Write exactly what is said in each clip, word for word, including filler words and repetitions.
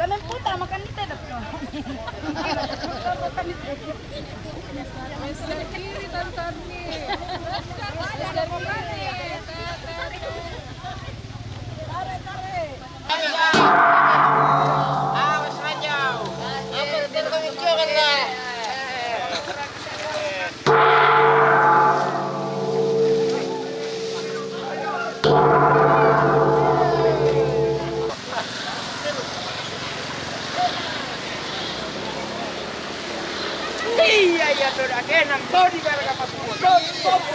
Lamen puta, makan ite dah. Mister Kiri, Tante Arni. Mister Kiri. Iya, iya, toda kenang, todi gara kapasua, todi, todi.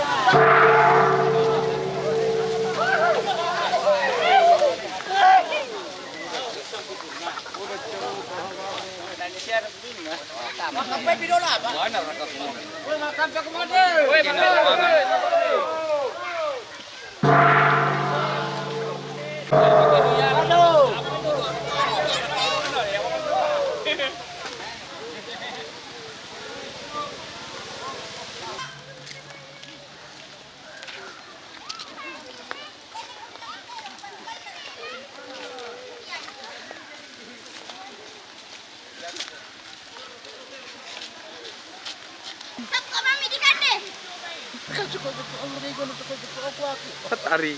Tari.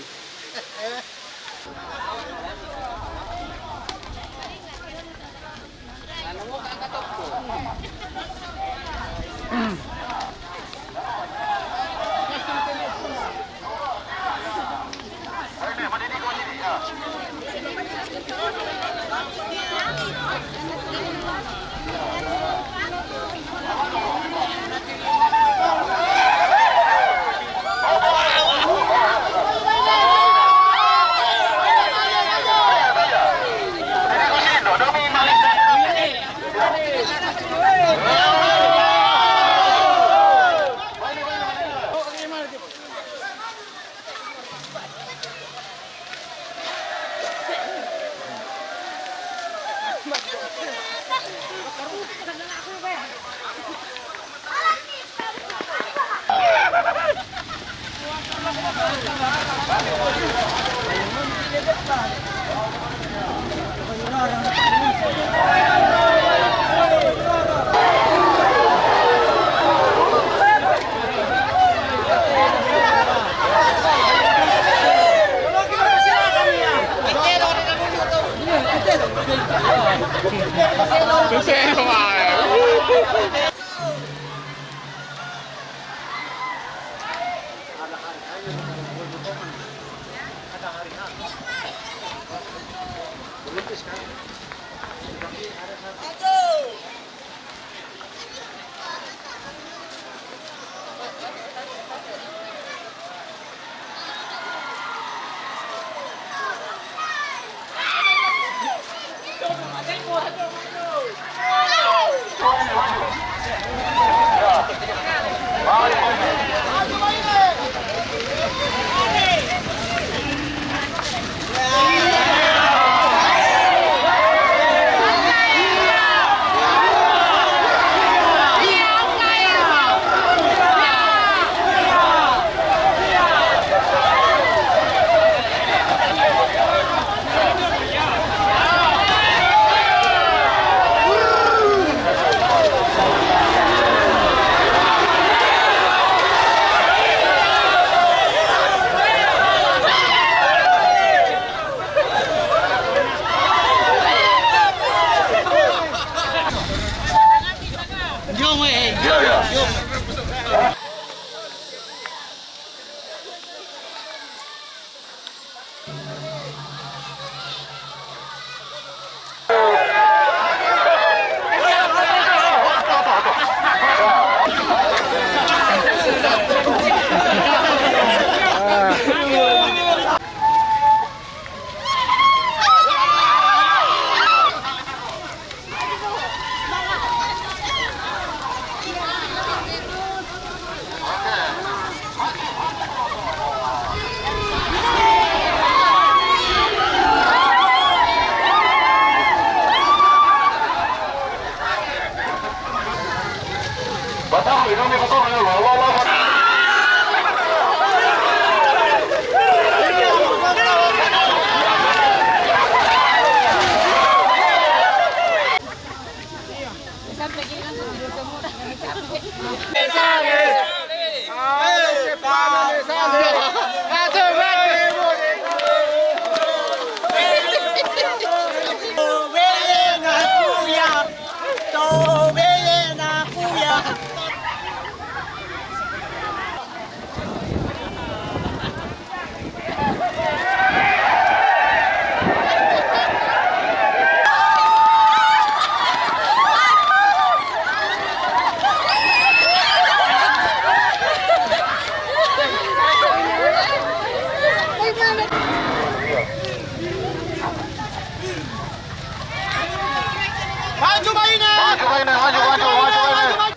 Lain, maju, maju, maju, lain.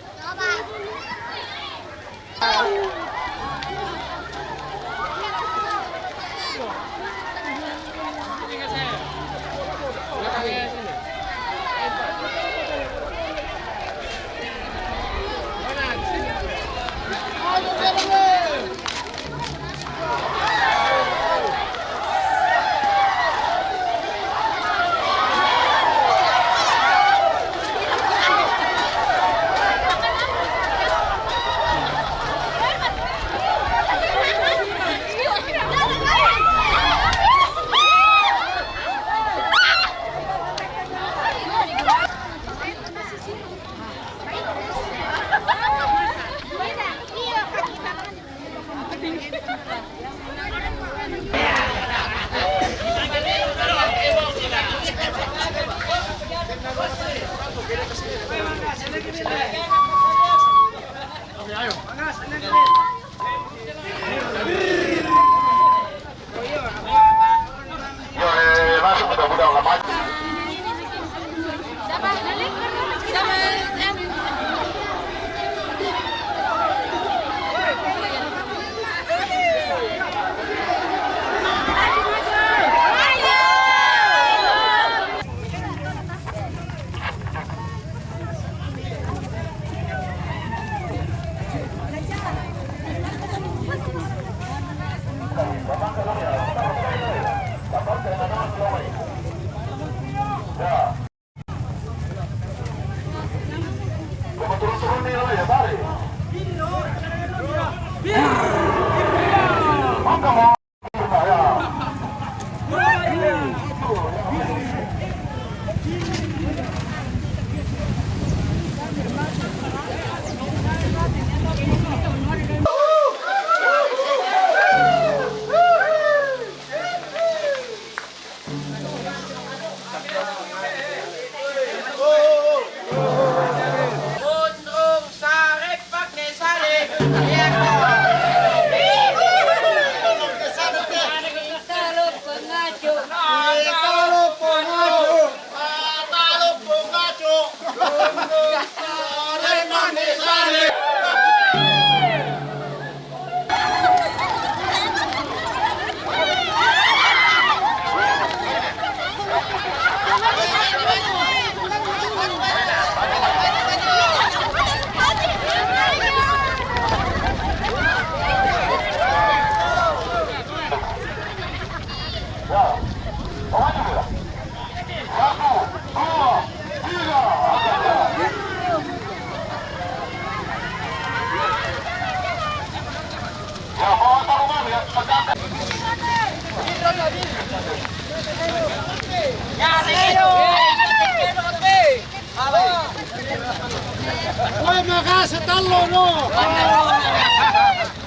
Kowe makase telu no.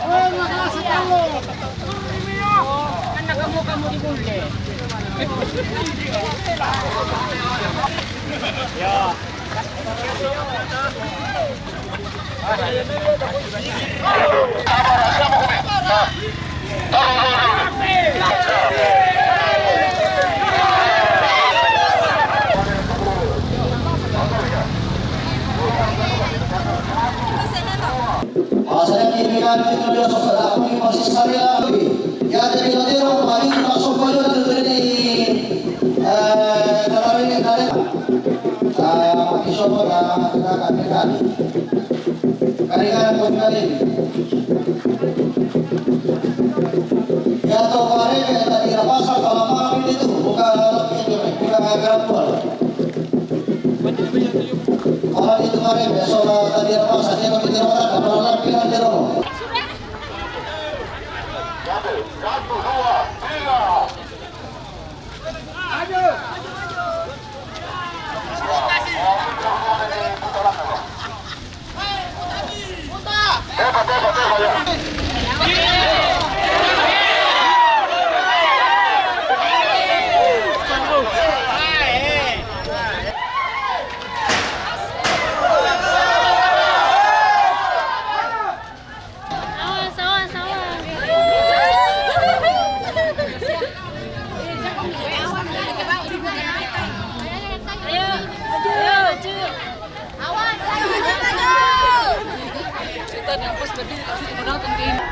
Kowe makase telu. Karena kamu, kamu dibully. Saya kirikan itu dia saudara aku di masih sekali lagi. Ya, jadi nanti orang paling masuk aja di sini. Eh, kalau ini kalian, eh, pakai sobat, eh, kita akan kali. Kali kan, kali. Ya, toh, kemarin kita tidak pasang kalau malam itu, bukan, bukan, bukan. Kalau itu kemarin, besok, eh, tadi apa, saja nanti kita makan, kalau lagi nanti dong. Satu, dua, tiga. Awas, awas, awas.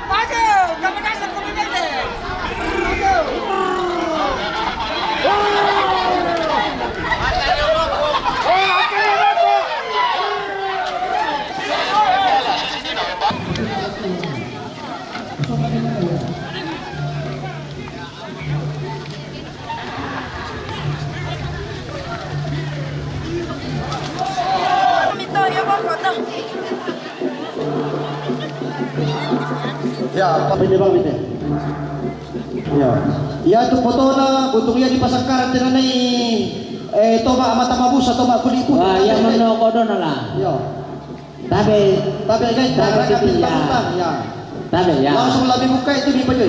Maju, kamu dasar komitmen. Ya, apa ini, Bang, ini? Ya. Ya, tu foto na, butung ya di pasar karantina ni, eh, toba mata mabusa, toba kulit putih. Wah, ya, mano kodo na lah. Ya. Tabe, tabe, guys, tabe, tabe, ya. Ya. Tabe, ya. Langsung lebih buka itu di pojok.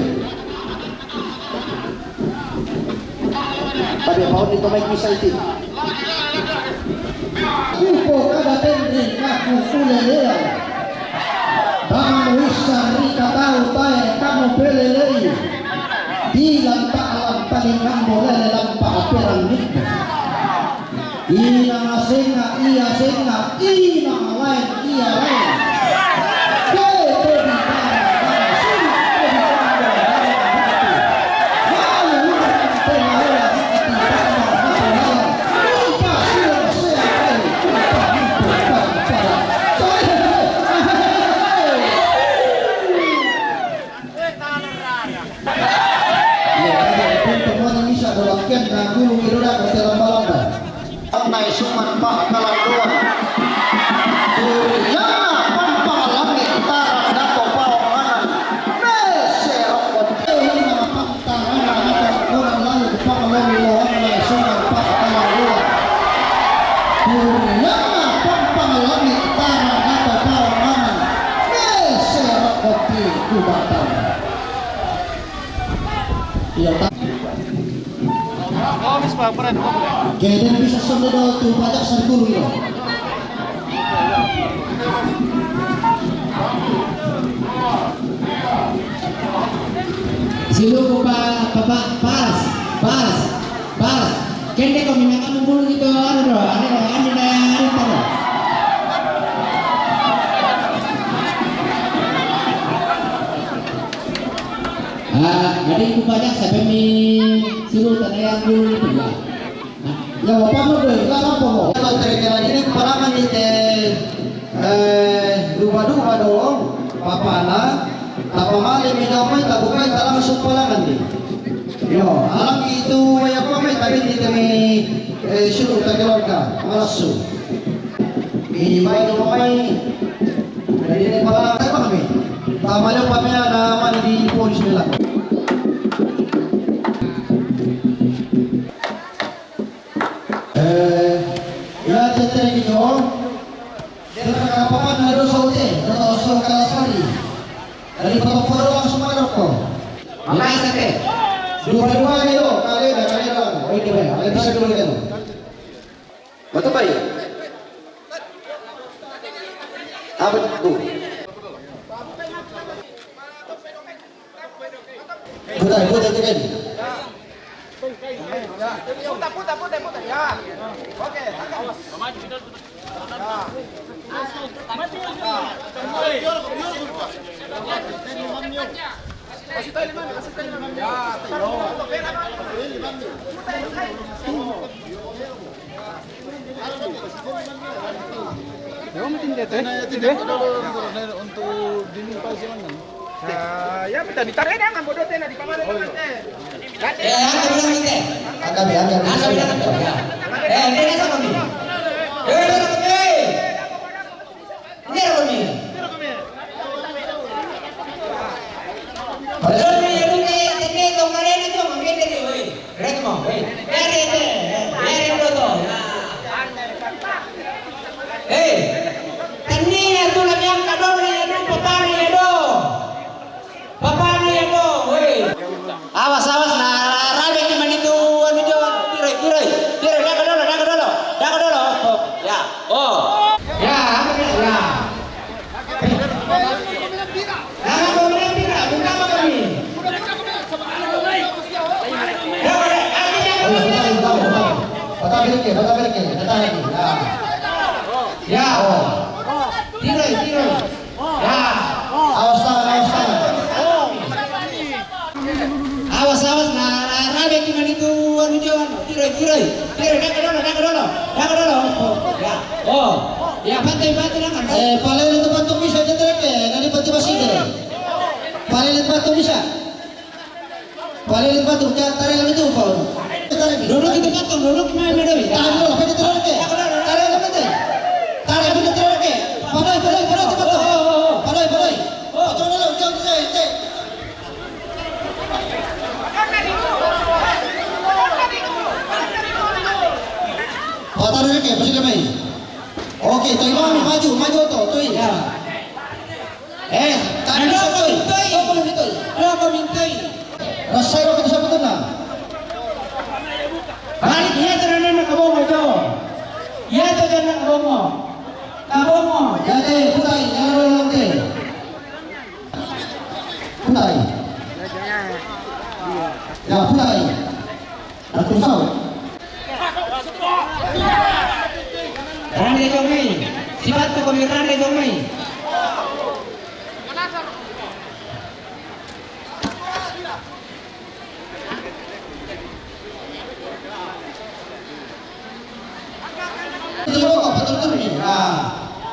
Tabe, mau di tomai kisah itu. Upo kada tending aku kulelea. Kamu usah rika tahu tae kamu pelelei. Di lampa alam paling kambo lele lampa aperang niku. Ina masenga, ia senga, ina lain, ia lain. Ke to di tanah, tanah sini, to di tanah, tanah sini. Lalu urang tengah orang hati tanah, mata lain. Lupa sila masea, eh, lupa, lupa, lupa, lupa. Iya, ada pintu mana bisa dalam ken dan gulung itu dah kata lamba-lamba. Nai suman pa kalanduan. Turiana pampang langit tarang dato pawanganan. Nese rokot. Ini nama pantang anak-anak orang lalu pangalong loang nai suman pa kalanduan. Turiana pampang langit tarang dato pawanganan. Nese rokot di kubatan. Iya, tak. Kaya den bisa sonde do tu pajak santulu yo. Silu ko pa, pa, pa, pas, pas, pas. Kende ko minaka mubulu gitu, anu do, anu do, anu do, anu do. Ah, jadi ku banyak sampai mi suruh tanah yang dulu itu ya. Ya, apa mau deh? Lah, apa mau? Kalau terkena ini palangan di te, eh, duba-duba dong, papala, tapa mali mi dong, mai tabukai ta langsung palangan di. Yo, alam itu ya apa mai tabi di temi, eh, suruh ta keluarga, langsung. Ini baik dong, mai. Jadi ini palangan apa kami? Tama yo pamela na mali di polis nila. Eh, ya, tetere gitu. Dia kena apa-apa, nado saute, nado saute kalasari. Dari foto-foto langsung mana kok? Makasih, teh. Dua-dua gitu, kali ada, kali ada. Oh, ini, Bang. Ada bisa dulu gitu. Betul, Pak, ya? Apa tuh? Putar, putar, putar. Putar, putar, putar, putar. Ya. Oke, tangkap. Ya. Kasih tahu, Mami, kasih tahu, Mami. Ya, tayo. Putar, putar. Yo, mungkin dia teh. Nah, ya, tidak ada untuk dini pasti mana? Ah, ya, minta ditarik dah, ngambil dua teh, nah, di paman itu, teh. Eh, angkat dulu, teh. Angkat, ya, angkat. Angkat, angkat, ya. Eh, ini kan sama nih. Eh, ini kan sama nih. Ini kan sama nih. Ini kan sama nih. Ritmo, eh. Dari, dari, dari, dari dulu tuh. Eh, tania tu la bianca donna, ya, no, papà, ya, no. Papà, ya, no, eh. Awas, awas, nah, rabe di mana itu, anu, Jon. Tirai, tirai, tirai, daga dulu, daga dulu, daga dulu. Oh, ya, oh. Ya, ya. Ya. Ya. Oh. Tirai, tirai. Ya. Tiroi, tiroi, tiroi, daka dolo, daka dolo, daka dolo. Oh, ya. Oh, ya, pantun, pantun, daka. Eh, palele tu pantun bisa, tetereke, nani pantun masih deh. Palele tu pantun bisa. Palele tu pantun, ya, tarik lagi tu, Pak. Tarik. Duduk itu pantun, duduk main, main, main. Tarik dulu, apa itu, tetereke? Daka dolo, daka dolo. Tarik lagi tu. Tarik, apa itu, tetereke? Padoi, padoi, padoi, tu pantun. Oh, oh, oh, oh. Padoi, padoi. Oh. Pantun dulu, jauh, jauh, jauh. Patar ke, pasti damai. Oke, toi mami, maju, maju to, toi. Ya. Eh, tak bisa, toi. Toi. Toi, toi. Rasai waktu bisa betul, nah. Balik, iya, terus, kabongo, jauh. Iya, terus, kabongo. Kabongo. Ya, teh, putai, jangan dulu, teh. Putai. Ya, putai. Datuk Sau. Rande jong mai. Sibat tu kami rande jong mai. Itu apa? Petur turni. Nah,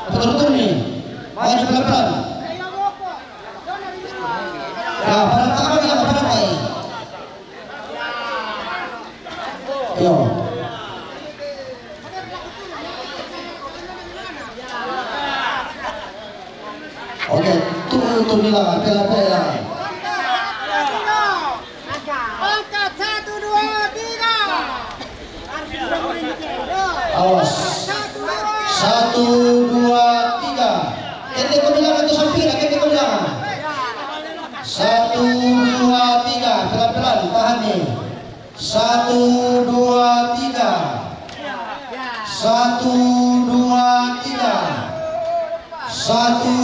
petur turni. Maju pelan-pelan. Ya, pelan-pelan, pelan-pelan. Yo. Oke, tu, tu bilang, pela, pela. Angkat, satu, dua, tiga. Awas. Satu, dua, tiga. Kende ko bilang tu sampi, kende ko bilang. Satu, dua, tiga. Pelan-pelan, tahan ni. Satu, dua, tiga. Satu, dua, tiga. Satu,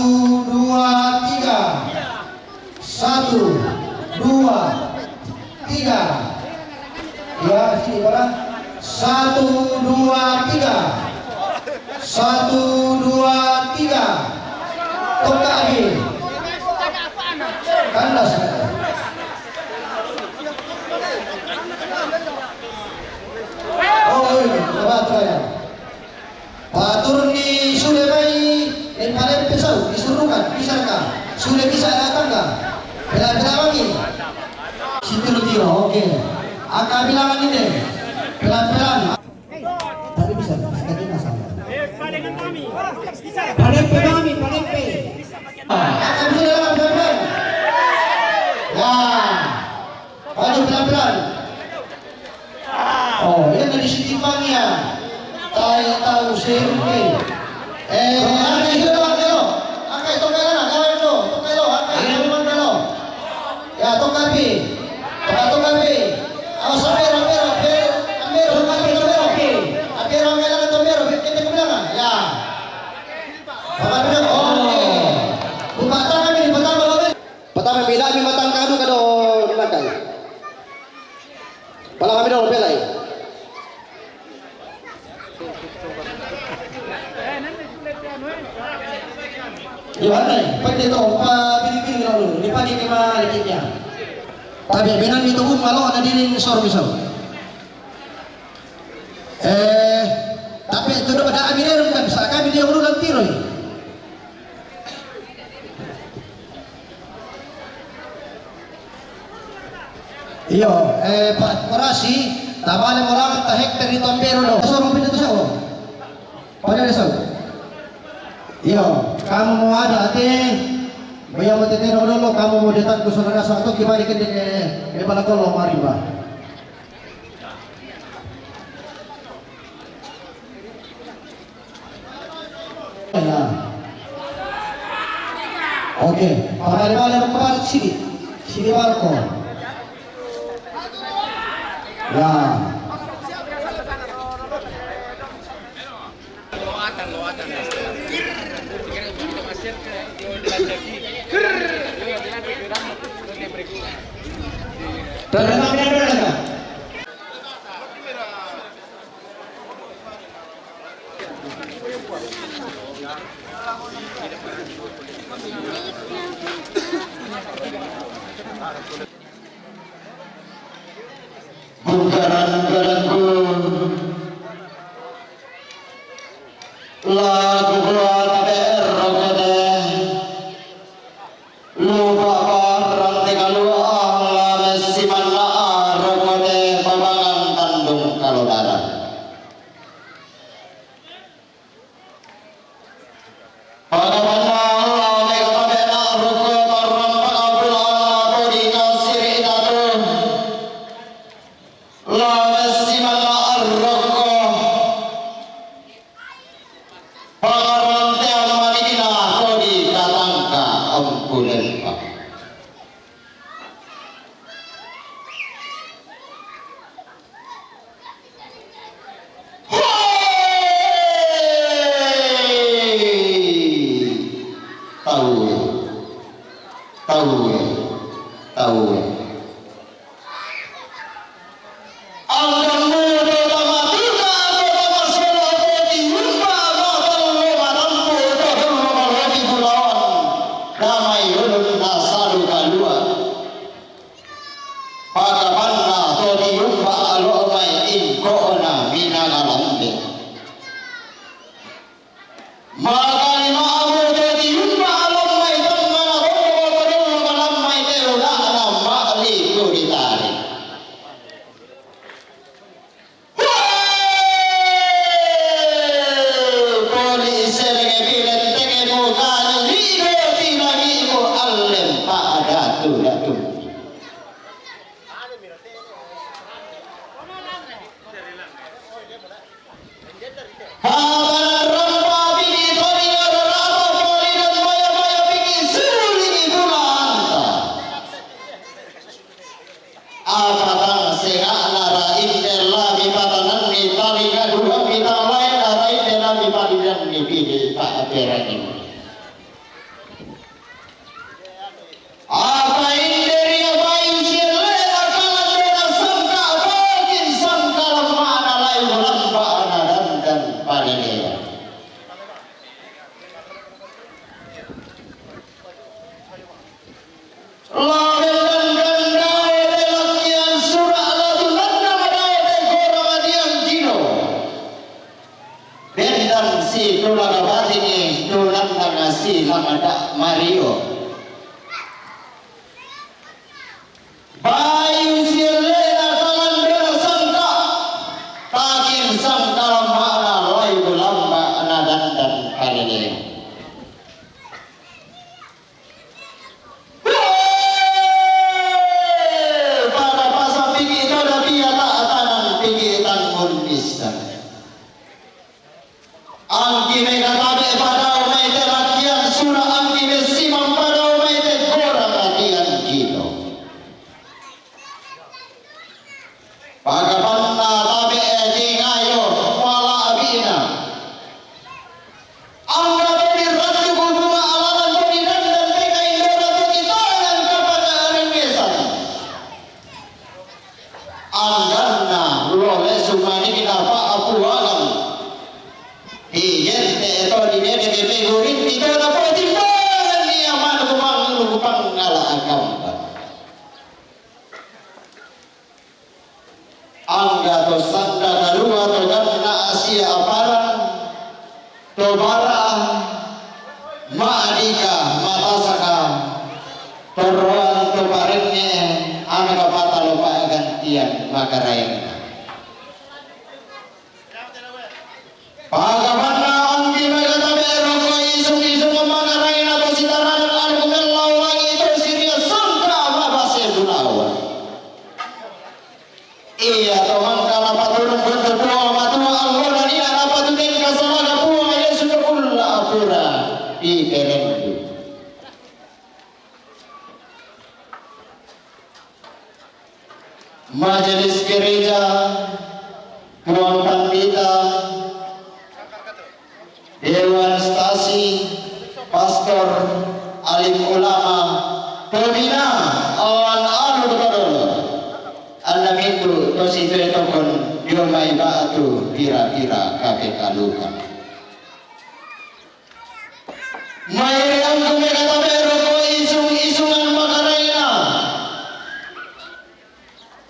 dua, tiga. Satu, dua, tiga. Ya, sini, bola. Satu, dua, tiga. Satu, dua, tiga. Toka lagi. Kandas. Oh, ini, coba terakhir. Paturni sule mai, eh, palempe sau, disuruhkan, bisa ka? Sule bisa datang ka? Pelan-pelan lagi. Situ tiro, oke. Angka bilangan ini. Pelan-pelan. Tadi bisa, tadi masalah. Palempe kami, palempe. Angka bisa dalam pelan-pelan. Wah. Aduh, pelan-pelan. Oh, iya, dari sini Bang, ya. Tai tahu sendiri. Eh, angka itu doang, Belo. Angka itu, Belo. Angka itu, Belo. Angka itu, Belo. Angka itu, Belo. Ya, toka pi. Toka, toka pi. Awas, ambil, ambil, ambil. Ambil, ambil, ambil. Ambil, ambil, ambil. Kita bilang, ya. Bapak bilang, oke. Buka tangan ini, pertama, Bapak. Pertama, bila mi matang kadu kado makai. Pala kami dong pelai. Yo, anai, pande to, pa bini-bini lalu, ni pande ke ma lekitnya. Tapi benang itu pun malu ada diri sor misal. Eh, tapi itu dah pada ambil kan, sa kami dia urulan tiroi. Iyo, eh, pa-, parasi, tabale mo lang ta hektar di tombero do. Soro pinda tu sao. Pada de sao. Iyo, kamu mau ada ate, bayar mau tetero dulu, kamu mau datang ke saudara satu kibali ke de, de balakolo mariba. Ya. Oke, pabale-bale mo kembali sini. Sini Marco. Ya. Terima kasih. Garang-garangku, laku kuat B R Rokote. Lupa barang te kalua ala messimanna aroko te pabangan tandung kalodara. Pakabanna lao mega tabe na roko tarrampa apul ala to dikasiri tatu. La messimanna aroko. Pangaranteang manikina kodi katangka ompulempa. Hei! Taue, taue, taue. Anggammu to tamatuka to tamasolo to tiumba to tello matampu to tello maloti bulawan. Damai ulunna salu kalua. Pakabanna to tiumba alo mai ingko'na minanga lambe. Makalima abu to tiumba alo mai tengngana bombo to dello malamma te ula'na ma'liku ditari. Poli serenge pilentengemu kali lido tinangimu allem pa'datu-datu. Hatanan rampa pidi toli rarapa poli dan maya-maya piki suli di bulanta. Apa tang senga'na rainde lami patananni talinga dua pitang lainna rainde lami palinanni pidi pa'perangi. Apa inde ria bayu sielle'na kalandena sangka bakin sangka lamma'na layu lamba'na dandan palelea. Labe dandan dae te lakkian sura' la tunanna madae te gora madiang kino. Bendan si tulaga batingi tunanna si lamada mario. Bayu sielle'na kalandena sangka, takin sangka lamma'na layu lamba'na dandan kalelea. Pada pasa piki toda pia ta atanan piki tangun bisa. Angki mega tabe padao mai te lakkian sura angki messimang padao mai te gora latian kino. Pakabanna tabe tingayo muala abina. Angga to dirandu bunga alanan to didandan peka indora to ditangan kapana arengesan. Angganna lole sumani kinapa apualang. Dijente to didede bebe gurinti to napotimbangan ni amanu mangulu pangala agamba. Angga to sanda kalua to ganna asia aparang, to bara, ma'dika, matasaka, torroan to parenne, ana kapata lo pa'gantian makaraeng. Pakabanna angki mega tabe rokko isung-isung makaraina to sitaranan anu mellau langi to siria sangka mabase bulawa. Iya to mangka napaturung buntu Puang Matua allona nia napatutengka salaga Puang Yesu to ulla apura diperendu. Majelis Gereja, Tuan Pandita, Dewan Stasi, Pastor, Alim Ulama, Pembina, Awan Anu Betodol, Anda mintu tosi tue tokon dio mai batu pira-pira kape kaluka. Maere angku mega tabe rokko isung-isungan makaraina.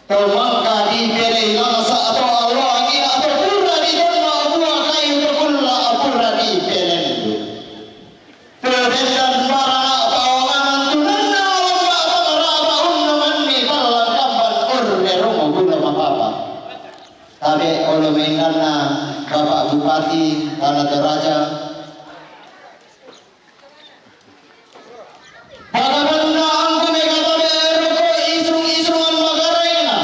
To mangka dipelei Olo maindanna Bapak Bupati Tana Toraja. Pakabanna angku mega tabe roko isung-isungan magaraina.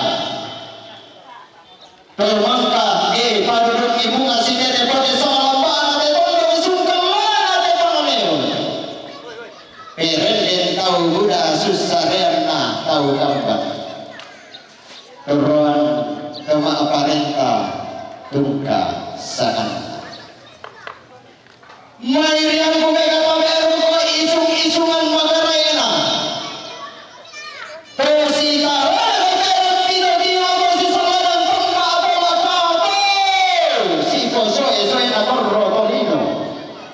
Tomangka, e, padudukki bunga sitete pote sama lambana te tondok sungkang mana te pangameo. Perenden tau buda sussareanna tau kamban. Turuan toma parenta tungka sanganna. Mai riangku mega tabe roko isung-isungan magaraina. Tosi tarana pera pino dia tosi saladan tonna apola kato. Sipo soe-soena torro tolino.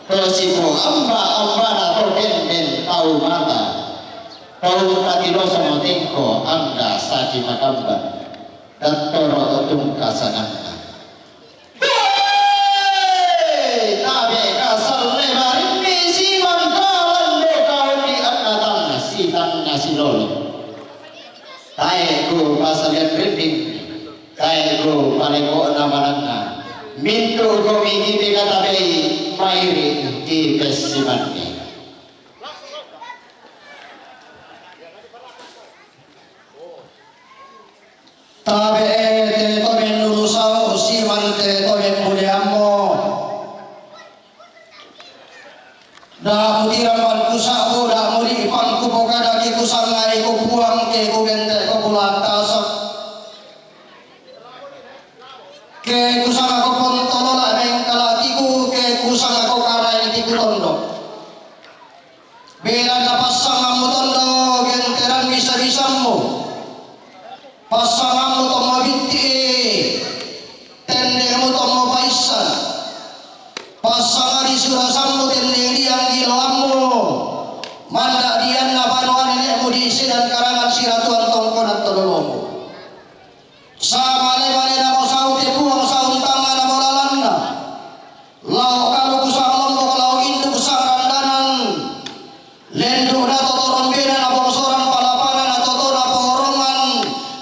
Tosi po amba-ambana to kenden tau mata. Tau tatiloso motengko angga saki makamban. Dattoro tungka sanganna. Tabe kasalle marimmi simangkalan do kaondi anna tanna sitanna silolo. Tae ku pasalian rinding, tae ku palekona mananna. Mintu ko migi pekatabei mairi ki pessimanni. Tabe te to mennulu sau siman te to memmuliammo. Da mutirang pangku sabu, da muli pangku pokada ke kusangai ko puang ke kugente ko pulatasak. Ke kusanga ko pontolola mengkalatiku ke kusanga ko karai tiku tondok. Belanna passangammu tondo genteran bisa-bisammu. Passangammu tommo bitti, tendemu tommo paissan. Passangadi surasammu tendeng diang giloammu. Manda dianna banua nenekmu di Sedan Karangan Siratuan tongkonan todolomu. Samale-malenamo sau te puang sauntangnganamo lalanna. Lao kaluku salombok lao induk sangrandanan. Lenduk na totorombena na bongsoran palapana na totona porongan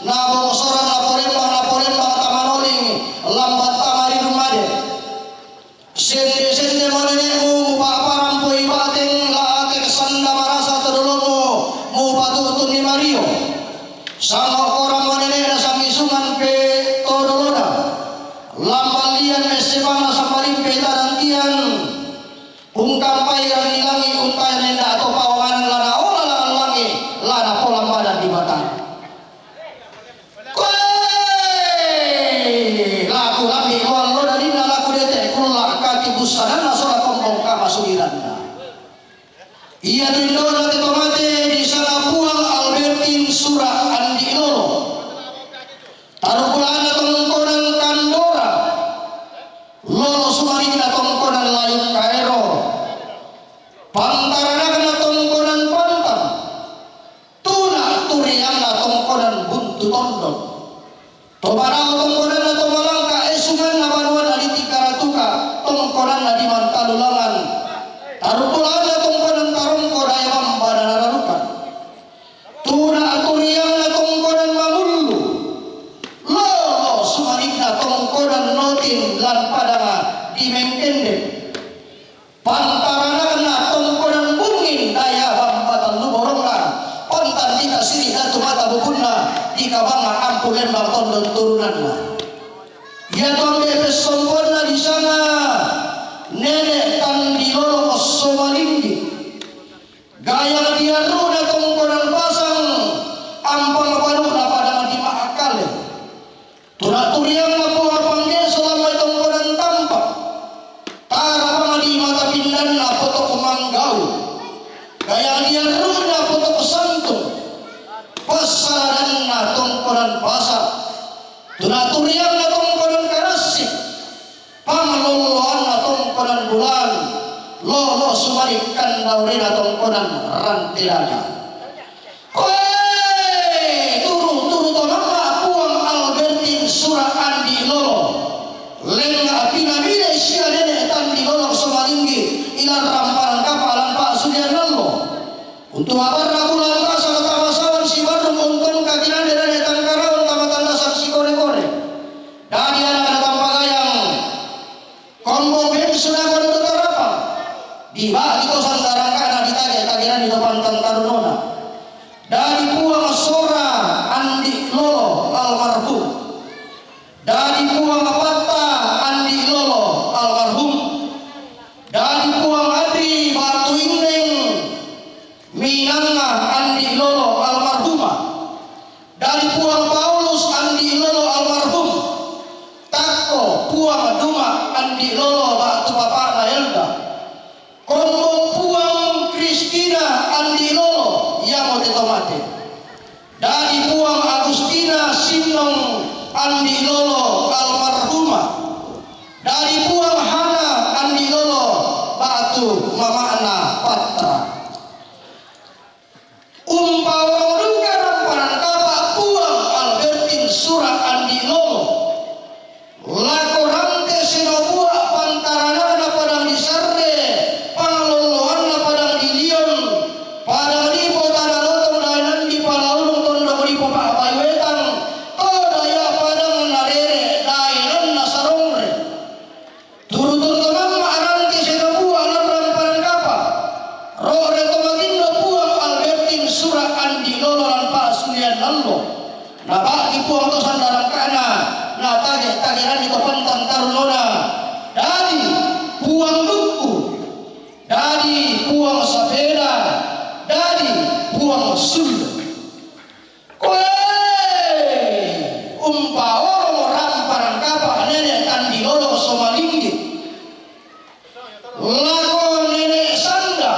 na bongsoran na polembang na polembang tamanoling lambat tamari rumade. Sende-sende mo nenekmu mupaparampoi bateng la atek sanda marasa todolomu mupatutunni mario. Sango korang mo nenekna sangisungan pe todolona. Lamballian messepangna sambalimpe tadantian. Ungkampai ranni langi untayan nenda atau pawanganan lana ola langan langi lana polambadan di batang. Koe! Laku lambi muallo daninna laku dete kulla kati bussananna sola kombong kama suliranna. Iya tindona te tomate di sana Puang Albertin Sura Andi Lolo. Tarukulana tongkonan Kandora. Lolo sumarina tongkonan Layung Kaero. Pantaranakna tongkonan Pantang. Tuna turianna tongkonan Buntu Tondok. Tomarao tongkonanna Tomalangka esunganna banuanna di Tikaratuka tongkonanna di Mantalulangan. Tarukulanna tongkonan Tarongko daya bambana nararukan. Tuna turianna tongkonan Mamullu. Lolo sumanikna tongkonan Notin lan Padanga di Mengkendek. Pantaranakna tongkonan Bungin daya bambatan luborongna, pantan di kasiri datu mata bukunna, di kabanga ampu lembang tondon turunanna. Ia tombe pessomponna di sana nenek tandi lolo somalinggi. Gayang diarruna tongkonan pasang, ampang panuna padang di Maakale. Tuna turiang na puang panggeso lambai tongkonan tampak. Tarapang di mata pindanna potok manggau. Gayang diarruna potok santung. Passaladanna tongkonan pasa. Tuna turiang na tongkonan karassi. Panglolloanna tongkonan bulan, lolo sumari kandaurena tongkonan rantelana. Koe! Turu-turu to mamma Puang Albertin sura andi lolo. Lenga pinamile sia nene tandi lolo somalinggi ilang ramparan kapalan pak sudian lolo. Untuk abarra bulan tasang tamasawan sibarrung untong kakinande dane tangkaraun tamatandasan sikore-kore. Dadi anak Bagi to sandarangkana ditagek-tageranni to pantan tarunona. Dadi Puang Sora Andi Lolo almarhum. Dadi Puang Patta Andi Lolo almarhum. Dadi Puang Adri Batu Inneng Minanga Andi Lolo almarhumah. Dadi Puang Paulus Andi Lolo almarhum. Takko Puang Duma Andi Lolo batu bapakna Elda. Kombong Puang Kristina Andi Lolo, iamo te to mate. Dadi Puang Agustina Sinnong Andi Lolo almarhumah. Dadi Puang Hana Andi Lolo batu mama'na Patra. Umpaorong duka ramparan kapa Puang Albertin Sura Andi Lolo. Lako rante senobua pantaranakna padang disarre, pangalolloanna padang dilion, padang dipo tana lotong daenan di palaulung tondok dipo pa'bayu wetang, to daya padang narere daenanna sarongre. Turu-turu to mamma' rante senobua lan ramparan kapa. Ro're to matindo Puang Albertin Sura Andi Lolo lan pa'sulean allo. Naba'gi Puang to sandarangkana, natagek-tageranni to pantan tarunona. Dadi Puang Dukku, dadi Puang Sapeda, dadi Puang Sulle. Koe umpaorong ramparan kapa Nene' Tandi Lolo Somalinggi. Lako Nene' Sanda.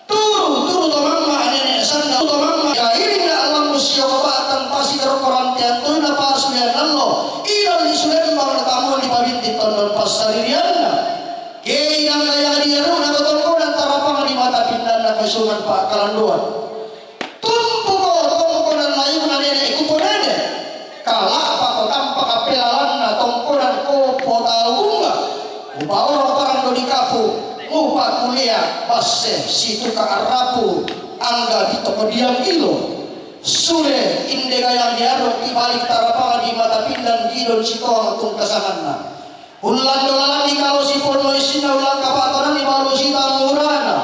Turu, turu to mamma' Nene' Sanda, turu to mamma'. Ya irinna allammu sioko ba'tang pasi rokko ranteang toina pa'sulean allo. Ilo li sulembang na tamu di pabinti tondon passaririanna. Ke idang kaya diaruna tongkonan tarapang di mata pindanna kesungan pa'kalandoan. Tumpuko tongkonan layuna Nene' Kuponene. Kala'pako tampaka pelalanna tongkonan kopo tau bunga. Upaoro parang dodi kapu, upakulea basse situka arrapu, angga ditoko diang ilo. Sule inde gayang diaro tibalik tarapang di mata pindan didon sitoang tungkasanganna. Ullang dolanni kalo siponno isinna ullang kapa'tonanni balu sitammurana.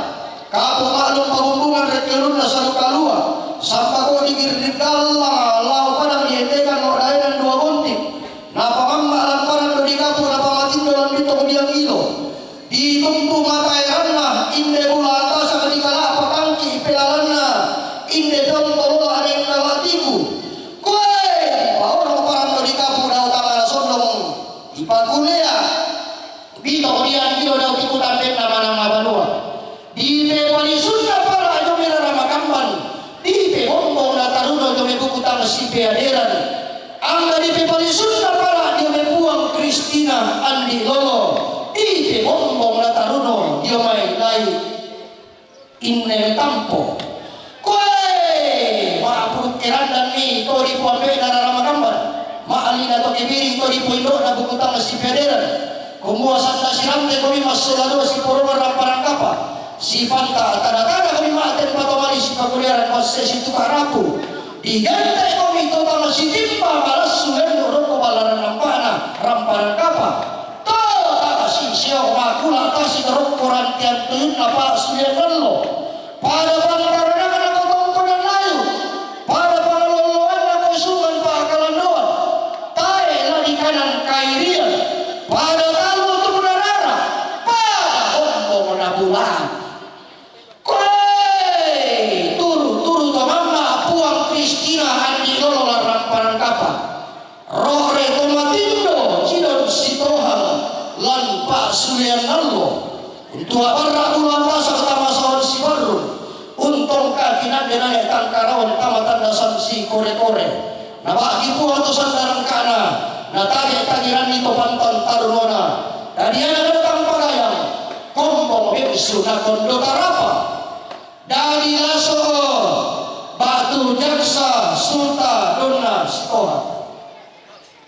Kapu ma'lung pabumbungan rekkelunna salu kalua. Sampako digirring gallang lao padang diendekan lo daenan dua bontik. Napamamma' lamparan dodi kapu napamatindo lan bitong diang ilo. Ditumpu mataeranna inde bula tasang dikala'pa tangki pelalanna inde tompo lola anenna latiku. Koe dipaoro parang dodi kapu dao tangala sondong. Ipakulea, bito diang ilo dao tiku tambenna manang abanua. Dipepalisunna pala dio mai rara makamban, dipebombong nataruno dio mai buku tang sipeaderan. Angga dipepalisunna pala dio mai Puang Kristina Andi Lolo, dipebombong nataruno dio mai lai Inne Tampo. Koe ma'puru' kerandanni to dipoambe'na rara makamban, ma'lina to kebiring to dipoindo'na buku tang sipeaderan. Kumua sanda sirante komi massola dua siporongan ramparang kapa, sipanta tana-tana komi ma'tempa to mali sipakuliaran masse situka rapu. Digente' komi to tang sitimba malassu lendu' rokko ballaran rampa'na ramparang kapa. To tana siseo makula tasi rokko ranteang tuyunna pa'sulean allo. Pada pantaranakna ko tongkonan layu, pada pangalolloanna ko sungan pa'kalandoan, tae' la dikanan kairian, pada talu tu narara, pada hombong na bulaan. Koe turu-turu to mamma' Puang Kristina Andi Lolo lan ramparang kapa. Ro're to matindo cidong sitohang lan pa'sulean allo. Untu' a'barra' bulaan basa tama saoan sibarrung, untongka kinanne nane' tangkarawan tama tandasan sikore-kore. Naba'gi Puang to sandarangkana, natagek-tageranni to pantan tarunona. Dadi ana' tampagayang, kombong bengsu na kondo tarapa. Dadi laso batu jaksa sulta donna sitohang.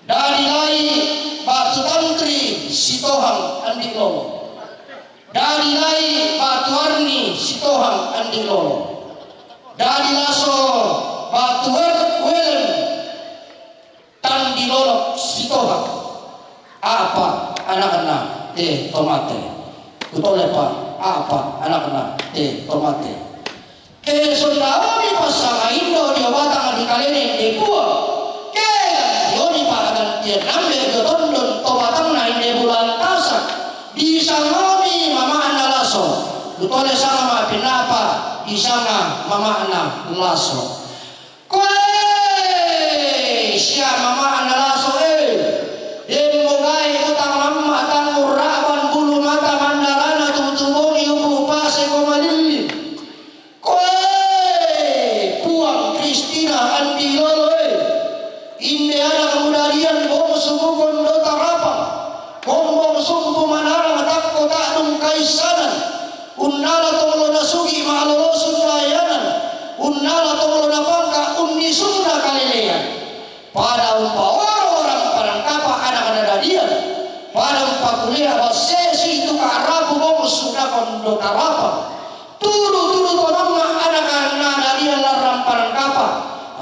Dadi lai batu tantri sitohang Andi Lolo. Dadi lai batu arni sitohang Andi Lolo. Dadi laso batu wer-, weleng Tandi Lolo sitohang. Apa anakna te tomate. Kutolepa. Apa anakna te tomate. Ke sonnaoni passangaindo dio batang ri kalena inde Puang. Ke gantioni pa'gantian ambe dio tondon to batangna inde bulan tasak. Disangaoni mama'na Laso. Kutole sanga ma'penna'pa disanga mama'na Laso. Koe sia mama'na Laso e, demmo gae utamamma tangurra'ban bulu mata mandarana tutu bongi upu pase ko malilli. Koe Puang Kristina andi lolo e, inde anak mudadian bongsu bukondo tarapang, kombong sumpu manarang takko ta'dung kaissanan, unnala tonglo nasugi ma'lolosu nayanan, unnala tonglo napangka unnisunna kalelean. Pada umpaoro ramparang kapa anak nadadian, pada umpakulea bassesi tu ka'rapu bongsu nakondo tarapang. Tudu-tudu tolonna anak nadadian larramparang kapa,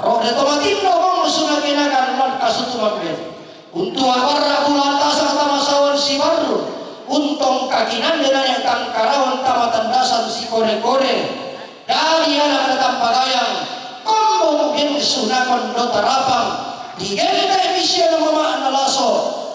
rode tomatindo bongsu nakenakan lan kasutu mambere. Untua barra bulan tasak tama sawan sibarru, untongka kinande nane tangkarawan tama tandasan sikore-kore. Dadi anak natambagayang, kombong bengsu nakondo tarapang, digentemi sia mama'na Laso,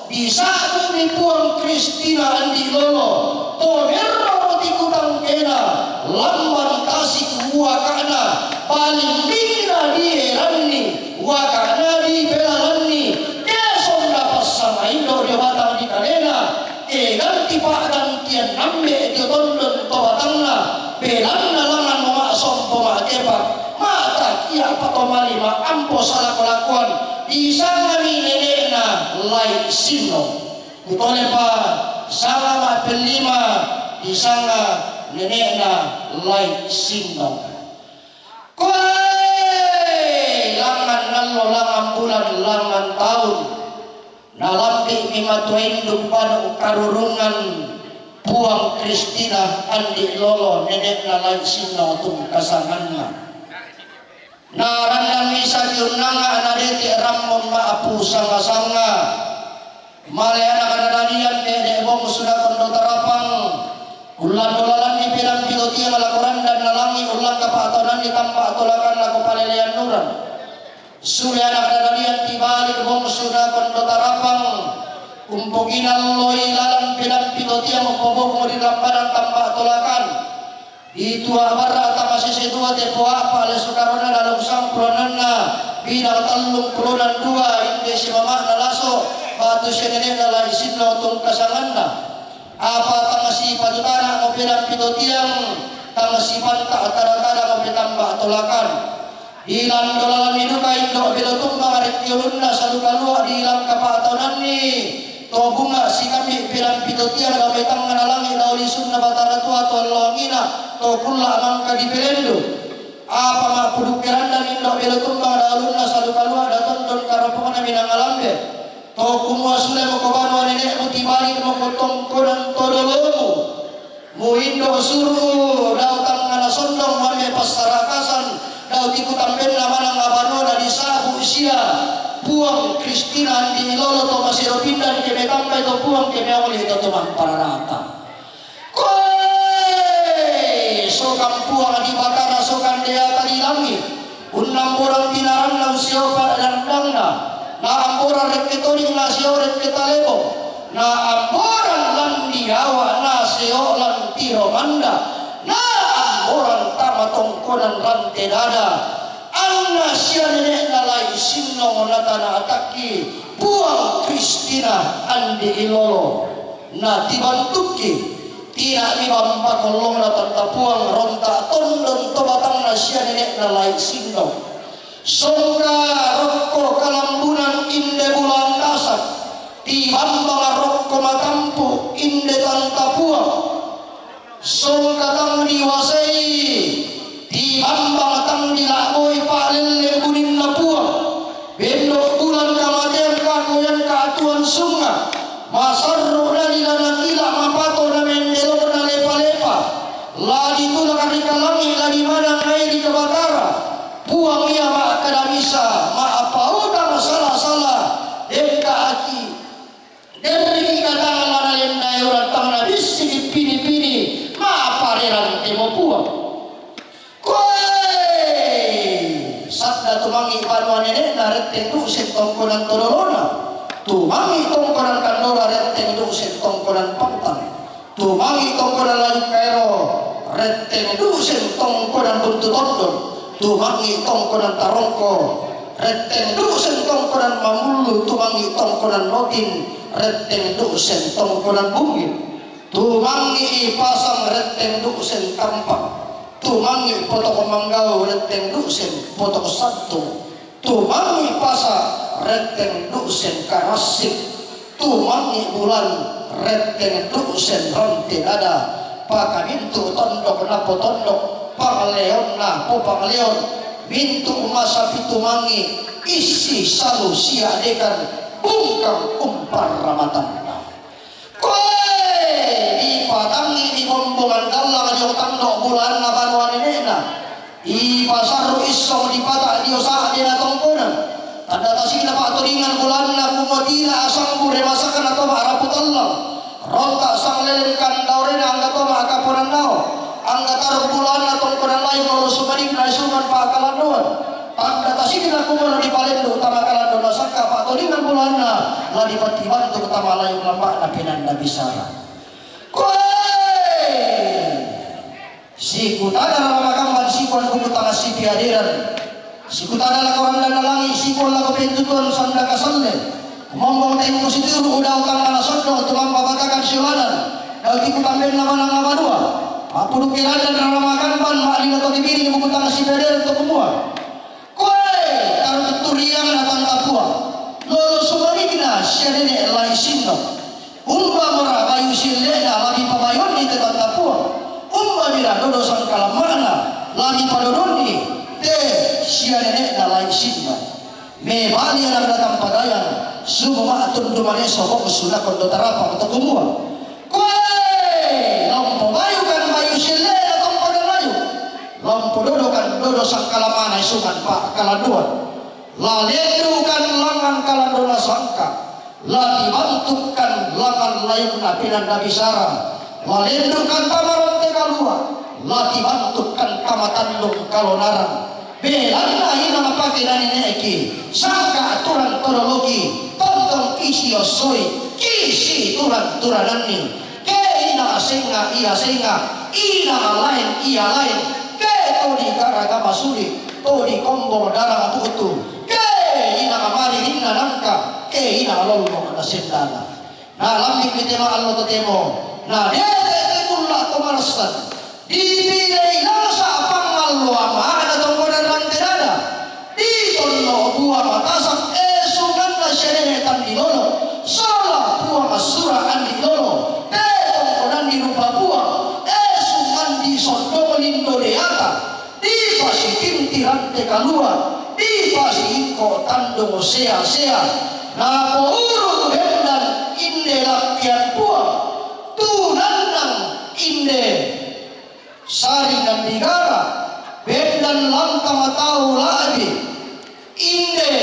disa'bumi Puang Kristina andi lolo, to merro roti kutangkena, lamban tasik uaka'na, balimbingna dieranni, uaka'na dipelalanni, ke sonna passangaindo dio batang ri kalena, ke ganti pa'gantian ambe dio tondon to batangna, belanna langan muma'sompo ma'kepa, ma'takia patomali ma'ampo salako-lakoan, disangami nene'na Lai Sinno. Kutolepa sanga ma'pellima, disanga nene'na Lai Sinno. Koe langan allo, langan bulan, langan taun, nalambi'mi matua induk panu karurungan Puang Kristina andi lolo nene'na Lai Sinno tungkasanganna. Narannammi sakiunnanga nadete rammon ma'pu sanga-sanga. Male anak nadadian ke'de bongsu nakondo tarapang, ullan dolalanni pedang pito tiang lako randanna langi, ullangka pa'taunanni tamba tolakan lako palelean uran. Sule anak nadadian tibalik bongsu nakondo tarapang, umpokinalloi lalan pedang pito tiang umpobokmo ri rambanan tamba tolakan. Ditua barra tama sese dua tepo a'pa lesu karona lalong sampulananna bidang tallung pulona dua inde simama'na Laso batu senene'na Lai Sinno tungkasanganna. Apa tang sipatutana'mo pedang pito tiang, tang sipanta tada-tadamo petamba tolakan. Dilando lalanni duka indo' belo tumbang rekki ulunna salu kalua' dilangka pa'taunanni to bunga' sikami' pedang pito tiang dao mai tangngana langi' dao lisunna Batara Tua to allongina to kulla' mangka dipelendu. Apa ma'pudukki randan indo' belo tumbang dao ulunna salu kalua' dao tondon karopongna minanga lambe to kumua sule moko banua nene'mu tibali moko tongkonan to dolomu. Muindo' suru'u dao tangngana sondong mamme passarakasan dao tiku tambenna manang abanuana disa'bu' sia Puang Kristina andi' lolo to masero pindan ke metambai to Puang ke meoli to tumampararata. Koe sokan Puang di Batara sokan deata di langi'. Unnamborang tinaranna usio pa'dandangna, na amborang rekke toding na sio rekke talebo, na amborang lan diawa na sio lan tiro manda, na amborang tama tongkonan rante dada, anna sia nene'na Lai Sinno na tana atakki Puang Kristina andi' ilolo. Na tibantukki, tina'mi bamba kollongna tanta Puang ronta' tondon to batangna sia nene'na Lai Sinno. Songka rokko kalambunan inde bulan tasak, tibambang rokko matampu' inde tanta Puang. Songka tang diwasai, tibambang tang dila'boi pa'lelle buninna Puang. Bendo' bulan kamatean kakoyan ka'tuan sunga', masarru' nalila nakila' mapato na mendelokna lepa-lepa, la ditulak ri kalangi' la dimanang ai ri Batara. Puang ia ma'kada misa, ma'pautang sala-sala, engka'ki Derriki katang la nalennai urang tang nabissiki pini-pini, ma'pa Puang. Koe! Sanda tumangi banua nene'na retteng du'sen tongkonan todolona. Tumangi tongkonan Kandora retteng du'sen tongkonan Pantang. Tumangi tongkonan Layuk Kaero retteng du'sen tongkonan Buntu Tondon. Tumangi tongkonan Tarongko retteng du'sen tongkonan Mamullu. Tumangi tongkonan Notin retteng du'sen tongkonan Bungin. Tumangi Pasang retteng du'sen Tampang. Tumangi Potoko Manggau retteng du'sen Potoko Santung. Tumangi Pasa retteng du'sen Karassik. Tumangi Bulan retteng du'sen Rante Dada. Pakamintu tondok napotondok, pangleon napopangleon. Mintu masa pitumangi, issi salu siadekan, bungkang umparramatanna. Koe! Dipatangi di bombongan dallang dio tando bulanna banua nene'na. Dipasarru issong dipata dio sa'de na tongkonan. Tanda tasikna pa'todingan bulanna kumua tina asang bure masakna toma arapu tallang. Ronta sang leleng kandaorena angga toma akaponannao. Angga taruk bulanna tongkonan lain lolo sumanikna isungan pa'kalandoan. Tanda tasikna kumua la dipalendu tama kalandona sangka pa'todingan bulanna, la dipattibantuk tama layuk lamba'na penanda bisara. Koe! Sikutana rara makamban sikuan buku tanga sipiaderan. Sikutana lako randanna langi sikuan lako pentutuan sanda kasalle. Kumombong tengku situru udao tangngana sondo tumampa batakan siolanan. Dao tiku tambenna manang amadua. Mappudukke randan rara makamban ma'lino to dibiring buku tanga sipiaderan to kumua. Koe, taruturiang na tanda Puang. Lolo sumanikna sia nene' lai sinno. Umba mora bayu sielle'na la mipabayonni te tanda Puang. Umba mira dodo sangkalamma'na la mipadodonni te sia nene'na lai sinno. Mebali anakna tampagayang, sumu ma'tundu maneso boksu na kondo tarapang to kumua. Koe, lompo bayu kan bayu sielle'na tompo na bayu. Lompo dodo kan dodo sangkalamana isungan pa'kalanduan. La lendu kan langngan kalandona sangka. La tibantuk kan langngan layukna penanda bisara. La lendu kan tama rante kalua. La tibantuk kan tama tandung kalonarang. Belanna inang pake nanine'ki. Sangka aturan todoloki. Tontong kisi ossoi. Kisi turan-turananni. Ke ina senga ia senga, ina lain ia lain, ke to di garaga masuli, to di kombong darang butu, ke ina maririnna nangka, ke ina lollo na sendana. Na lambi mitema allo totemo, na dede te kulla to marassan. Dipilei lasa pangallo ama'na tongkonan rante dada. Ditonno bua matasak esunganna sianene tandilolo. Sala Puang assura andilolo. Te tongkonan dirupa Puang. Esungandi sondong lindo deata. Dipasitinti rante kalua. Dipasiingko tandung sea-sea. Napourung bendan inde lakkian Puang. Tunannang inde Sari nambigara, bendan lanta matau la'bi, inde,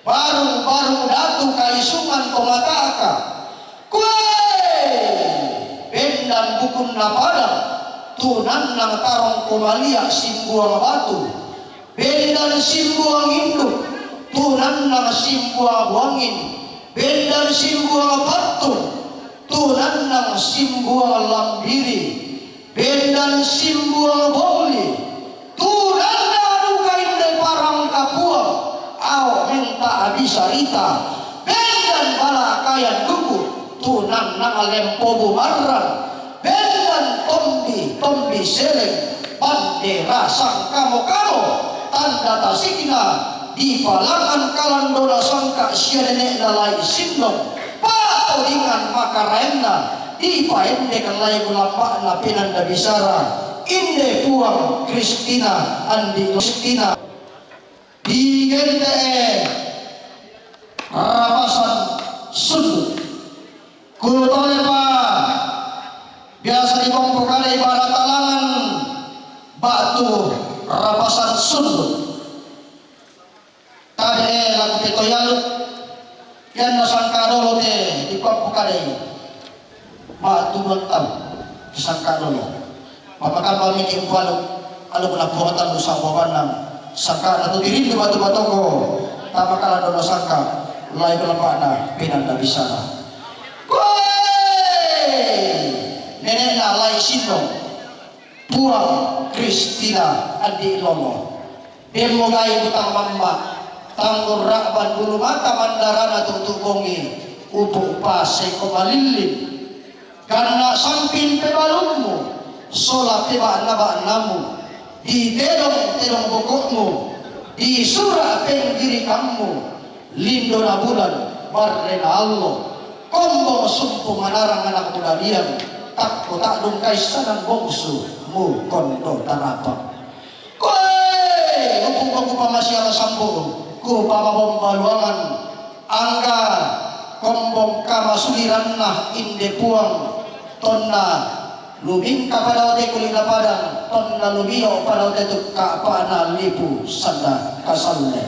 barung-barung datu kaisungan to mataka. Koe! Bendan bukunna padang, tunannang tarong komalia simbuang batu. Bendan simbuang induk, tunannang simbuang buangin. Bendan simbuang pattung, tunannang simbuang lambiri. Bendan simbuang bolli, tunanna duka inde parang kapuang, ao menta abisarita, bendan bala kayan duku, tunanna lempo bumarrang, bendan tombi, tombi seleng, bandera sangkamo-kamo, tanda tasikna, dipalangan kalandona sangka sia nene'na lai sinnong, pa'todingan makaraenna, dipaendek lai lamba'na penanda bisara, inde Puang Kristina, andi Kristina. Digente'e rapasan sundu. Kutolepa biasa dipompo kadai baratalangan batu rapasan sundu. Tabe' laku te toyalu, yanna sangka dolo te dipappu kadai. Ma'tumang tau sangka dolo. Pamakamba miki umpaluk, aluk na puangatan lusa ubabanang, sangka na tu tirindu batu batoko, tamakala dono sangka, lai kelapana, pinanda bisara. Koi! Nenekna lai sindong, Puang Kristina Andi Lolo. Demmo gai butang mamma, tanggurra'ban bulu mata mandarana tutu bongi, upu' paseko malillin. Ganna samping pebalummu, sola peba'na-ba'namu, di tedong-tedong boko'mu, di sura' penggirikammu, lindona bulan, barrena allo, kombong sumpu manarang anak muda diang, takko ta'dung kaissanan bongsu, mukondo tarapang. Koe, upu' kupamasiara sambu, kupamabomba luangan, angga kombong kamasuliranna inde Puang, tonna lumingka pada ote kuli' lapadang, tonna lumio pada ote tukka' pa'na lipu sanda kasalle.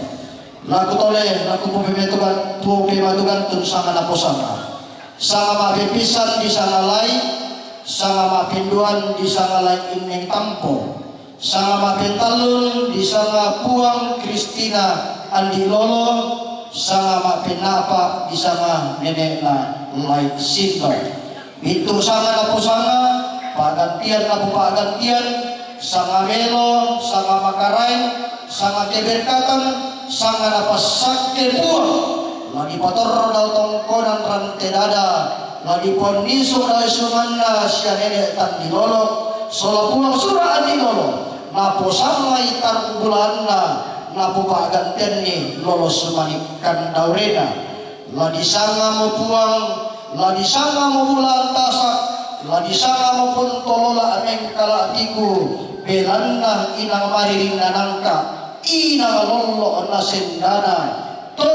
Laku tole, laku pupematugan, pupematugan tun sanga naposanga. Sanga ma'peppisan di sanga lai, sanga ma'penduan di sanga lai inneng tampo. Sanga ma'pentallun di sanga Puang Kristina Andi Lolo, sanga ma'penna'pa di sanga nene'na Lai Sindo. Bintu sanga naposanga, pa'gantian napopa'gantian, sanga melo, sanga makaraeng, sanga keberkatan, sanga napassakke Puang, la dipatorro dao tongkonan rante dada, la diponnisu dao esunganna sia nene' tandilolo, sola Puang sura' andilolo, naposannai tarung bulaanna, napopa'gantianni lolo sumanikkan daurena. La disangamo Puang, la disangamo bulaan tasak, la disangamo Puang tolola mengkala'tiku, belanna inang mariring nanangka, inang lollo nasendana, to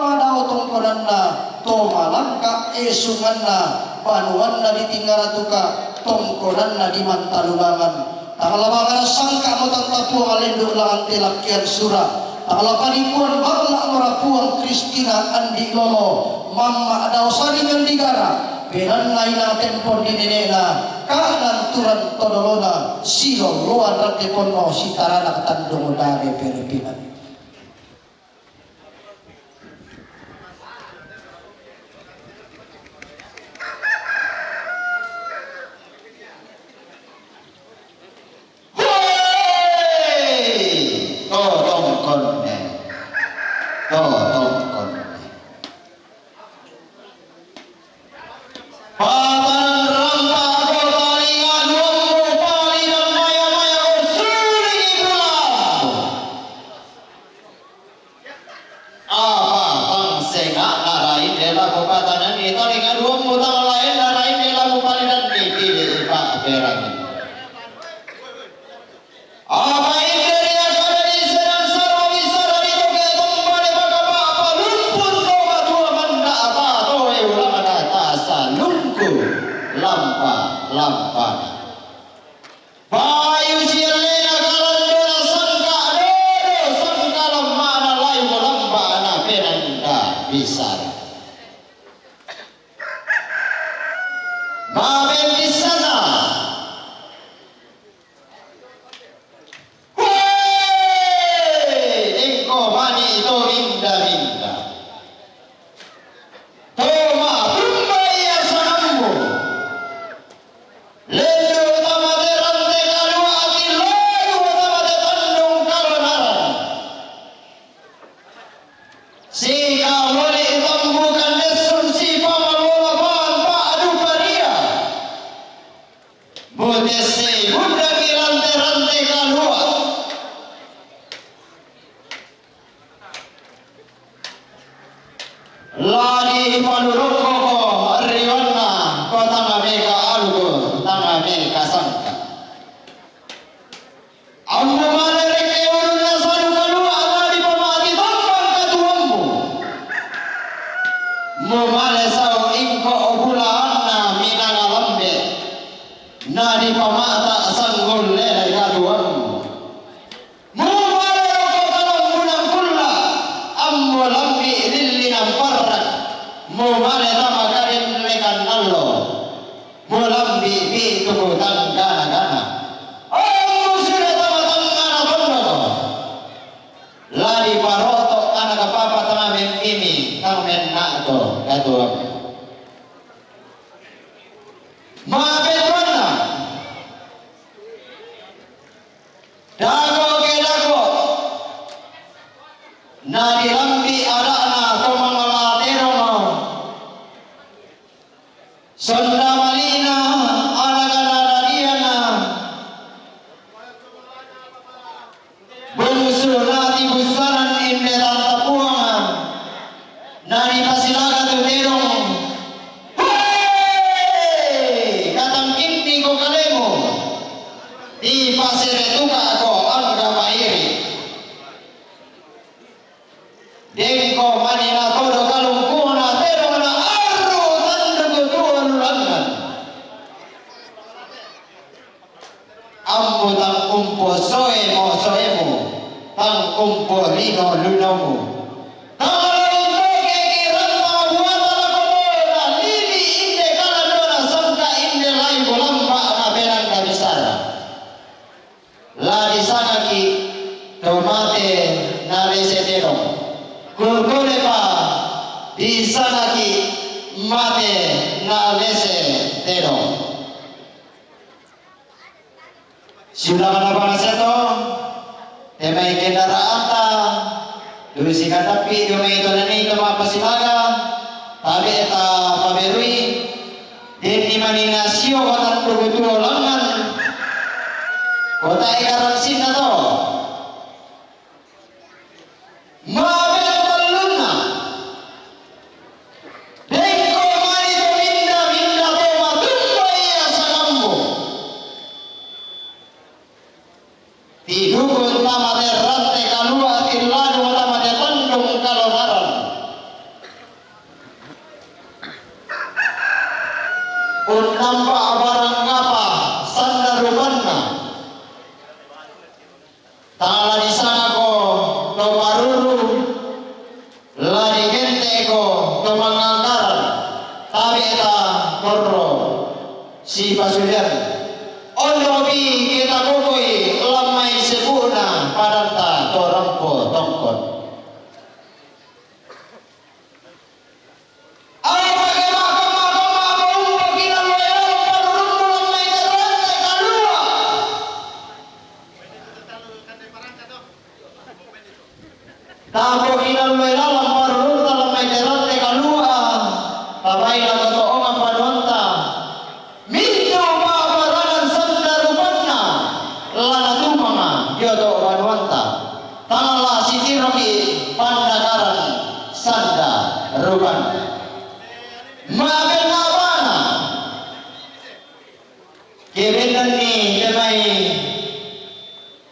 madao tongkonanna, to malangka esunganna, banuanna di Tingaratuka, tongkonanna di Mantalulangan. Tang la bangara sangka'mo tanta Puang lendu' langan te lakkian sura'. Tang la panipuan balla'mora Puang Kristina andi' lolo, mamma' dao saringan digara, belanna inang tempon di nene'na, ka'nang turang todolona, silolloan rante ponno sitaranak tandung dare perepinan. Hei! To tongkonne. To tongkonne. Patanan rampa ko talinga duammu, palinan maya-maya ko sulingi bulammu. Apa pangsenga'na raine lako patananni talinga duammu, tang laenna raine lako palinanni pili' pa'perangi. Apa inde ria kada disenan sarwa bisara ditoke tombale pakapa palumpun to matua manna apa toe ulangna tasalungku lampa-lampana. Payu siallena kalandona sangka dodo sangka lammana lai mulambana penanda bisara. Mabendisana. Hei, engko mani to minda-minda. To ma'tumbai asangammu. Lendu' tama te rante kalua' ati, lendu' tama te tandung kalonarang. Sikamoli' tambukan nessun sipamalola pa'du paria. Mutessi bundangi lante-rante kalua'. La dipalurokkoko riwanna ko tanga meka aluku, tanga meka sangka. Ammu male rekke ulunna salu kalua' la dipamati tambang katuammu. Mumale sau ingko bulaanna minanga lambe. Nadipamata sanggulle'na katuammu. Mumale rokko kalambunan kulla', ammo lambi' lillinang parra'. Mumale tama kadennekan allo. Mulambi' pitu tang gana-gana. Ma'bettuanna. Dago ke dago. Na dilambi ada'na to mangala tedongo. Sonda malina, anakana dadiana. Bungsu nati bussanan inde tanta puanga. Na dipasilaga tu tedong. Hei! Katangkinni ko kalemu. Dipasere tuka ko angga mairi. Dengko mani na todo kalungkuna tedong na arru tanduku tuo lulangan. Ammu tang umpo soe mo soemu, tang umpo lino linomu. Tang lalu toge kirang ma buata lako tona lili inde kalandona sangka inde lai bulamba na benang kabisara. La disangaki to mate na lese tedong. Kutolepa disangaki mate na lese tedong. Siulangana bangsa to, te mai kendaraanta, tu sikatappi dio mai to nani to mappasilaga, tabe ta paberui, denni mani nasio kota tuo langan, kota ekaran sinna to. Mabettu tellunna. Dengko mani to minda-minda to matumbai asangammu. Tidukun tamate rante kalua tilladu tamate tandung kalonaran. Unnamba barang apa sanda rupanna. Tala disangako to paruru, la digente'ko to mangangkara, tabe'ta torro sipasulian. Ondopi kita kokoi lammai sepu'na padanta to rampo tongkon. Apa ke mako-mako mako umpo kinalloe laleng parurunnu lammai terrante kalua. Tapo kinalloe laleng parurunta lammai terrante kalua. Tabai lako to ongang banuanta. Mintu paparangan sanda rupanna lana tumanga dio to banuanta. Tala sitiroki pandakaran sanda rupanna. Mabenna bana. Kebennanni kemai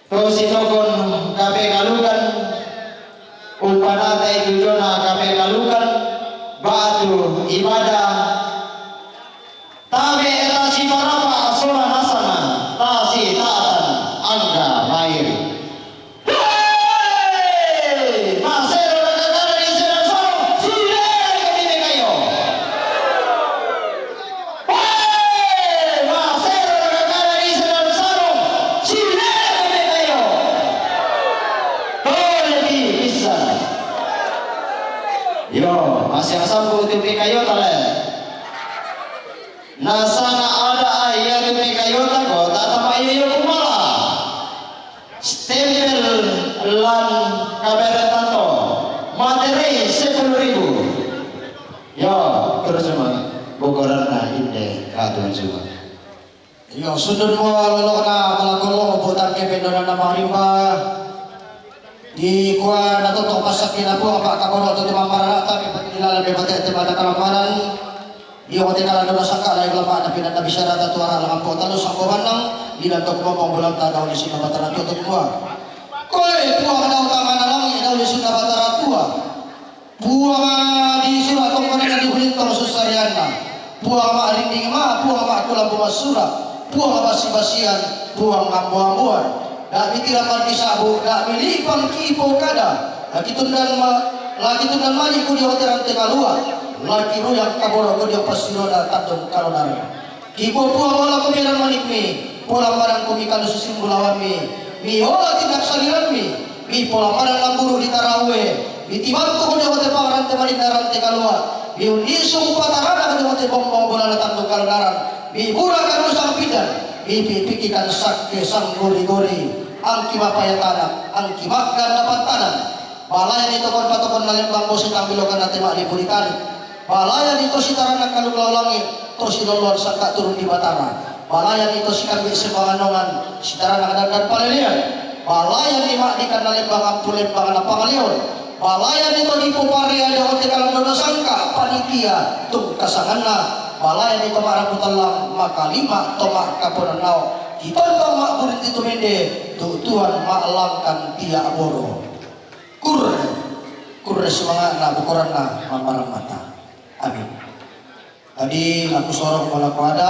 to sitokon kapekalukan, umpanatai tujona kapekalukan, batu ibadah, tabe tasiparapa sola nasana, tasitatan angga mairi. Hei! Masero na kakara di Senang Sarong, sileko di Mekayo. Hei! Masero na kakara di Senang Sarong, sileko di Mekayo. Tole di bisa. Yo, masih asam butuh Mekayo tale. Nasanga ada ayat Mekayota kota tama iyo kumala. Stempel lan kaberetan to. Materi sepuluh ribu. Yo, terus cuma bokoranna inde katun cuma. Yo, sundun mo lolona malakolo botang kependona nama rimba. Di kua na toto pasakki na Puang pa kaporo to timammarana tapi pati di laleng me pate te pada kalamanan. Iyo, te kala dona saka lai ulama na pinanna bicara ta tuara lamampo talu sangko bannang, di lanto kumamong bulanta daun di sunna batara tua to kumua. Koe Puang na utamana langi daun di sunna batara tua. Puang di sura tongkona di hulintong sussarianna. Puang ma rinding ma, Puang ma kulambu massura, Puang basi-basian, Puang ambo-amboan. Da mitirang marki sabu, da milipang kipo kada. Lagi tundan ma, lagi tundan mali ku di hoteran te kalua. Lagi ruyang kaboro ku di pasirona tandung kalonarna. Kipo Puang ola ko medan manikmi, pola padang ko mikalu susimbulawanmi. Mi ola tindak saliranmi, mi pola padang lamburu di tarawe. Mi tibantu ko di hote pangarante manik narante kalua. Mi unnisung patarana ko di hote bombong bolana tandung kalonaran. Mibura kan usang pidan, mipipiki kan sakke sanggori-gori, angki mapayatanak, angki maggan na pantanan. Balayan ito kon patokon na lembang bosi tambilokan na tema lipu di tari. Balayan ito sitaranak kaluk lau langit, to siloloan sangka turun di batara. Balayan ito sikambik sembanganongan, sitaranak dandan palelean. Balayan ni magdikan na lembang ampu lembang na pangaleon. Balayan ito di pupare ada ote kalam dono sangka panitia tung kasanganna. Balayan ito marapu tallang makalima to makaponan nao. Kitontong makburin ti tumende, tutuan malangkan tia boro. Kurre, kurre semangatna bukoranna mammarang mata. Amin. Tadi laku sorong mo laku ada,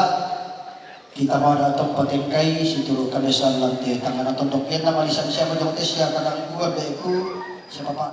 kita mo ada tong patengkai situru kabiasaan lante tangana tondok kena malisan siapa jong tes siapa kadang gua beku siapa pak